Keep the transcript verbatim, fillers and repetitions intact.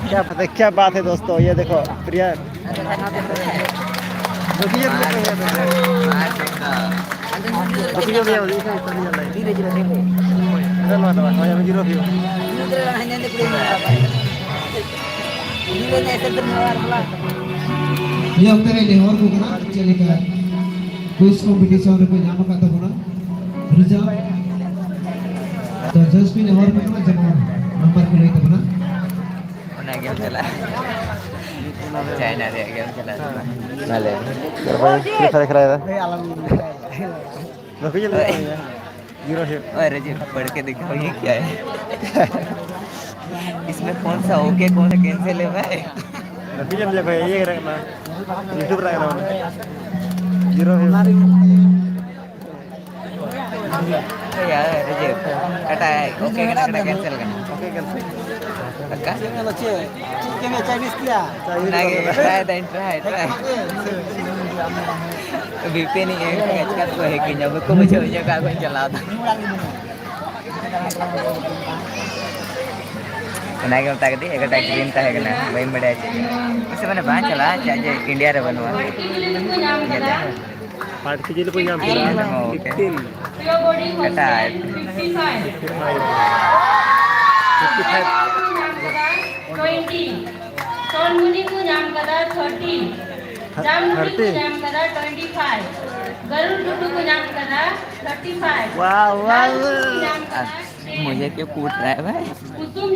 क्या, क्या बात है दोस्तों, ये देखो प्रिया। रुकिए, रुकिए, रुकिए, रुकिए, रुकिए। ᱱᱤᱭᱟᱹ ᱚᱠᱛᱮ ᱨᱮ ᱱᱮᱦᱚᱨ ᱠᱚ ᱠᱟᱱᱟ, ᱪᱮᱫ ᱞᱮᱠᱟ quiz competition ᱨᱮᱠᱚ ᱧᱟᱢ ᱟᱠᱟᱫ ᱛᱟᱵᱚᱱᱟ result᱾ ᱛᱚ just ᱠᱚ ᱱᱮᱦᱚᱨ ᱠᱚ ᱠᱟᱱᱟ, ᱡᱮᱢᱚᱱ number ᱠᱚ ᱞᱟᱹᱭ ᱛᱟᱵᱚᱱᱟ᱾ ᱚᱱᱟ ᱜᱮᱢ ᱪᱟᱞᱟᱜᱼᱟ᱾ ᱪᱟᱭᱱᱟ ᱨᱮᱭᱟᱜ ᱜᱮᱢ ᱪᱟᱞᱟᱜᱼᱟ᱾ ᱢᱟ ᱞᱟᱹᱭ ᱢᱮ᱾ ᱪᱮᱫ ᱞᱮᱠᱟ ᱫᱮᱠᱷᱟ ᱮᱫᱟ? ᱵᱟᱠᱚ ᱧᱮᱞ ᱧᱟᱢ ᱢᱮᱭᱟ᱾ ᱡᱤᱨᱳ ᱦᱩᱭᱩᱜ᱾ ᱳᱭ ᱨᱟᱡᱤᱵ, ᱯᱚᱲ ᱠᱮ ᱫᱤᱠᱷᱟᱣ, ᱭᱮ ᱠᱭᱟ ᱦᱮ? ᱤᱥᱢᱮ ᱠᱚᱱ ᱥᱟ ᱳᱠᱮ, ᱠᱚᱱ ᱥᱟ ᱠᱮᱱᱥᱮᱞ ᱦᱮ ᱵᱷᱟᱭ? ᱵᱟᱠᱚ ᱧᱮᱞ ᱧᱟᱢ ᱢᱮᱭᱟ, ᱤᱭᱟᱹ ᱨᱮ ᱠᱟᱱᱟ, YouTube ᱨᱮ ᱠᱟᱱᱟ᱾ ᱡᱤᱨᱳ ᱦᱩᱭᱩᱜ᱾ ᱭᱟ, ᱨᱤᱡᱮᱠᱴ᱾ ᱠᱟᱴᱟ, ᱳᱠᱮ ᱠᱟᱱᱟ, ᱠᱟᱴᱟ ᱠᱮᱱᱥᱮᱞ ᱠᱟᱱᱟ᱾ Okay, cancel. ᱯᱟᱠᱟ? ᱪᱮᱫ ᱠᱟᱱᱟ, ᱪᱟᱭᱱᱤᱡᱽ ᱜᱮᱭᱟ? ᱚᱱᱟᱜᱮ, ᱴᱨᱟᱭ ᱫᱟᱹᱧ, ᱴᱨᱟᱭ, ᱴᱨᱟᱭ᱾ ᱵᱷᱤ ᱯᱤ ᱮᱱ ᱤᱧ ᱮᱢ ᱠᱟᱜᱼᱟ, ᱪᱤᱠᱟ ᱛᱮᱠᱚ ᱦᱮᱠ ᱤᱧᱟ? ᱵᱟᱠᱚ ᱵᱩᱡᱷᱟᱹᱣ ᱦᱚᱪᱚ ᱠᱟᱜ ᱠᱚᱧ ᱪᱟᱞᱟᱣ ᱫᱟ᱾ ᱚᱱᱟᱜᱮ ᱢᱮᱛᱟ ᱠᱟᱹᱫᱟᱹᱧ, ᱮᱠᱟᱴᱟᱜ ᱜᱨᱤᱱ ᱛᱟᱦᱮᱸ ᱠᱟᱱᱟ, ᱵᱟᱹᱧ ᱵᱟᱲᱟᱭᱟ ᱪᱮᱫ᱾ ᱥᱮ ᱢᱟᱱᱮ ᱵᱟᱝ ᱪᱟᱞᱟᱜᱼᱟ, ᱪᱮᱫᱟᱜ ᱡᱮ ᱤᱱᱰᱤᱭᱟ ᱨᱮ ᱵᱟᱹᱱᱩᱜᱼᱟ᱾ ᱤᱭᱟᱹᱛᱮ᱾ ᱯᱟᱴ ᱠᱷᱤᱡᱩᱨ ᱠᱚ ᱧᱟᱢ ᱠᱮᱫᱟ᱾ ᱦᱚᱸ, ᱳᱠᱮ᱾ ᱯᱤᱭᱳᱨ ᱵᱚᱰᱤ ᱠᱟᱴᱟ᱾ Fifty five. Fifty five. ᱯᱤᱭᱳᱨ ᱵᱚᱰᱤ ᱧᱟᱢ ᱠᱟᱫᱟ ᱴᱩᱭᱮᱱᱴᱤ᱾ ᱥᱚᱱᱢᱩᱱᱤ ᱠᱚ ᱧᱟᱢ ᱠᱟᱫᱟ ᱛᱷᱟᱨᱴᱤ᱾ ᱡᱟᱢ ᱴᱩᱰᱩ ᱠᱚ ᱛᱷᱟᱨᱴᱤ᱾ ᱧᱟᱢ ᱠᱟᱫᱟ ᱴᱩᱭᱮᱱᱴᱤ ᱯᱷᱟᱭᱤᱵᱷ᱾ ᱜᱟᱹᱨᱩᱲ ᱴᱩᱰᱩ ᱠᱚ ᱧᱟᱢ ᱠᱟᱫᱟ ᱛᱷᱟᱨᱴᱤ ᱯᱷᱟᱭᱤᱵᱷ᱾ ᱣᱟᱣ, ᱣᱟᱣ᱾ ᱞᱟᱞ ᱴᱩᱰᱩ ᱠᱚ ᱧᱟᱢ ᱠᱟᱫᱟ ᱟᱨ ᱢᱩᱡᱷᱮ ᱠᱭᱩ ᱠᱩᱴ ᱨᱟᱦᱟ ᱦᱮ ᱵᱷᱟᱭ? ᱠᱩᱥᱩᱢ